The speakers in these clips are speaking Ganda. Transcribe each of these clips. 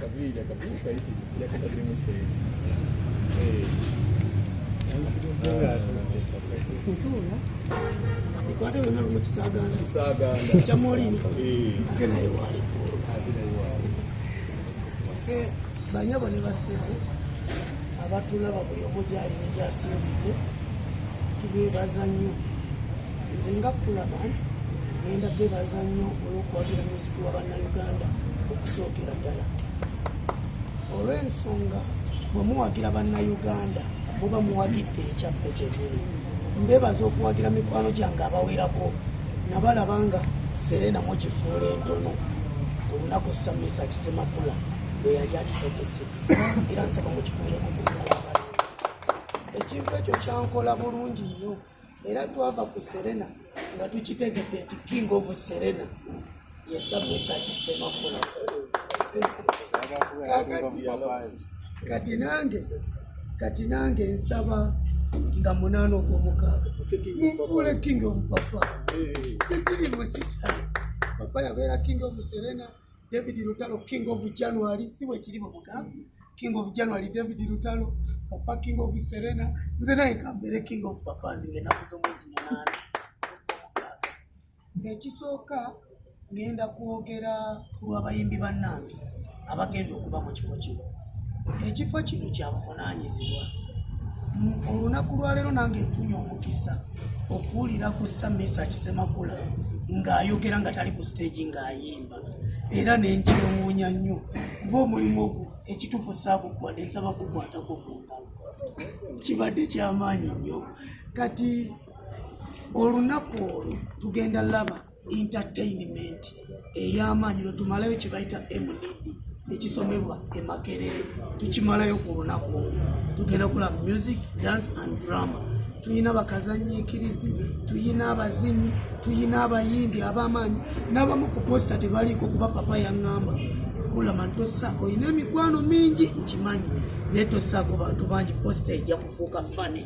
Kabiiri yakataddemu ssente. Bikwate byonna lumu kisaaganda. Kisaaganda. Kya Molini. Eh. Ate naye waali. Ate naye waali. Banyabo ne bassebo abatulaba buli omu gyali ne gyasinzidde, tubeebaza nnyo. Nze nga Kulaman ngenda beebaza nnyo olw'okuwagira muziki wa Bannayuganda okusookera ddala. Olw'ensonga bwe muwagira Bannayuganda muba muwagidde ekyaffe kyennyini. Mbeebaza okuwagira mikwano gyange abawerako, nabalaba nga Serena mugifuula entono olunaku Samisa Kisemakula bwe yali at 46, era nsaba mukikuuleko mu ngalo. Ekintu ekyo kyankola bulungi nnyo, era twava ku Serena nga tukitegedde nti King of Serena ye Samisa Kisemakula. Kati nange nsaba nga 8 ogwomukaaga munfuule King of Papas. Tekiri musitale, Papa yabeera King of Serena, David Lutalo King of January, si bwe kiri bwe mugamba? King of January David Lutalo, Papa King of Serena, nze naye kambeere King of Papas ng'ennaku z'omwezi 8 ogwomukaaga. Ekisooka, ngenda kwogera ku lw'abayimbi bannange abagenda okuba mu kifo kino. Ekifo kino kya buvunaanyizibwa. Olunaku lwaleero nange nfunye omukisa okuwulira ku Samisa Kisemakula ng'ayogera nga tali ku stage ng'ayimba, era nenkyewuunya nnyo kuba omulimu ogwo ekituufu saagukuwadde, nsaba kukwatako ku ngalo, kibadde kyamaanyi nnyo. Kati olunaku olwo tugenda laba entertainment ey'amaanyi lwe tumalayo kye bayita MDD ekisomebwa e Makerere, tukimalayo ku lunaku olwo. Tugenda kulaba music, dance and drama. Tuyina bakazanyiikirizi, tuyina abazinyi, tuyina abayimbi ab'amaanyi, n'abamu ku poster tebaliiko kuba Papa yaŋŋamba, "Kulama ntosa, olina emikwano mingi nkimanyi, naye tosaako bantu bangi, poster ejja kufuuka funny."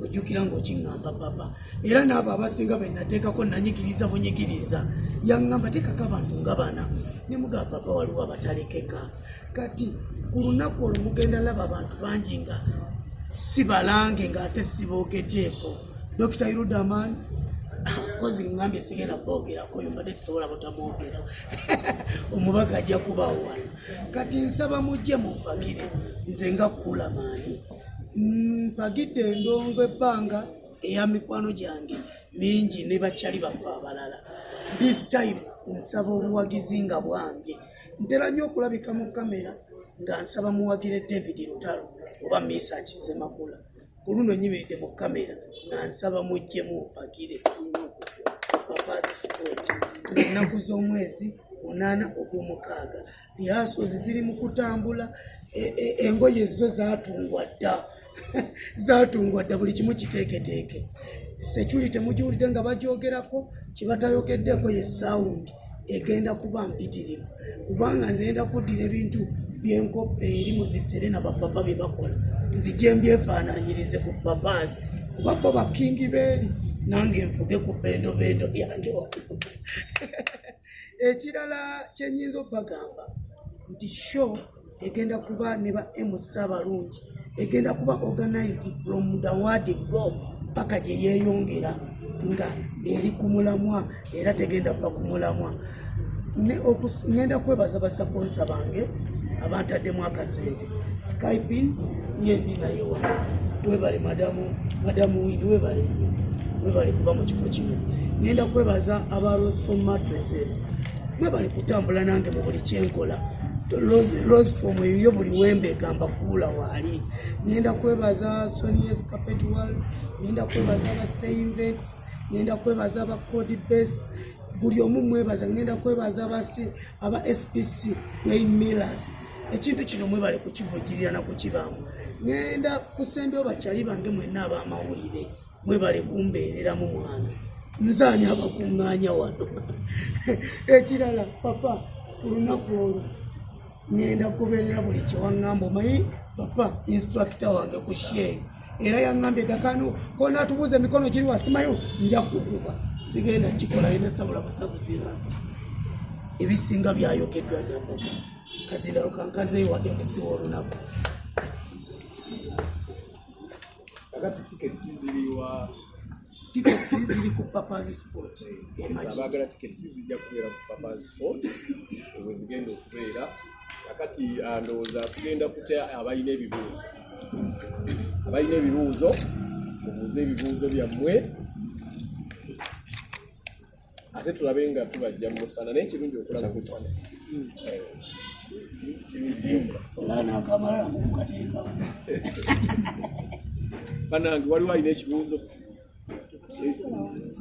Ojjukira ng'okiŋŋamba, Papa? Era n'abo abasinga be nateekako nanyigiriza bunyigiriza. Yaŋŋamba, "Teekako abantu nga bana." Ne mugamba, "Papa, waliwo abatalekeka." Kati ku lunaku olwo mugenda laba abantu bangi nga si balange ng'ate siboogeddeeko. Dr Irudaman kozi ŋŋambye sigenda boogerako, oyo mbadde sisobola butamwogera, omubaka ajja kubaawo wano. Kati nsaba mujje mumpagire nze nga Kulamaani, mpagidde endongo ebbanga eya mikwano gyange mingi ne bakyali baffe abalala. This time nsaba obuwagizi nga bwange. Ntera nnyo okulabika mu kamera nga nsaba muwagire David Lutalo oba Misa Kisemakula. Ku luno nyimiridde mu kamera nga nsaba mujje mumpagire Papa's Spot ennaku z'omwezi 8 ogw'omukaaga. Rehearsals ziri mu kutambula, engoye zo zatungwa dda, zatungwa dda, buli kimu kiteeketeeke. Security mugiwulidde nga bagyogerako, kibatayogeddeko ye sound egenda kuba mpitirivu, kubanga nze ngenda kuddira ebintu byenkopa eri mu ziserena bapapa bye bakola, nzije mbyefaananyirize ku Papazi, kuba bo ba king beeri, nange nfuge ku bendobendo byange wano. Ekirala kyenyinza okubagamba nti show egenda kuba ne ba MC abalungi, egenda kuba organized from the word go paka gye yeeyongera nga eri ku mulamwa, era tegenda kuva ku mulamwa. Ngenda kwebaza ba sponsor bange abantaddemu akasente. Skypins ye ndi naye wano, webale madamu, madamu Wini, webale nnyo, webale kuba mu kifo kino. Ngenda kwebaza aba Rose Form Mattresses, mwebale kutambula nange mu buli kyenkola. Rose Form eyo buli wembe egamba kuula waali. Ngenda kwebaza Sonies Carpet World, ngenda kwebaza aba Stay Invents, ngenda kwebaza aba Code Base, buli omu mwebaza. Ngenda kwebaza aba SPC Grain Millers, ekintu kino mwebale kukivujirira na kukibaamu. Ngenda kusembyawo bakyali bange mwenna ab'amawulire, mwebale kumbeereramu. Mwana nze ani abakuŋŋaanya wano? Ekirala, Papa, ku lunaku olwo ŋŋenda kubeerera buli kyewaŋŋamba. Omanyi Papa instructor wange ku show eyo, era yaŋŋambye dakano konaatubuuza emikono giri wasimayo nja kukuba. Sigenda kikola, ina sabula busabuzi. Ebisinga byayogeddwa dda papa. Kazindalo kankazeewa MC w'olunaku. Kakati tickets ziriwa? Tickets ziri ku Papa's Sport emagi. Abaagala tickets zijja kubeera ku Papa's Sport bwe zigenda okubeera. Kakati ndowooza tugenda kutya abalina ebibuuzo. Abalina ebibuuzo mubuuze ebibuuzo byammwe, ate tulabe nga tubajja mu musana, naye kirungi okulaba musana. Kirungi nnyo okulaba. Olaba n'akamalala mukukateekawo. Bannange, waliwo alina ekibuuzo?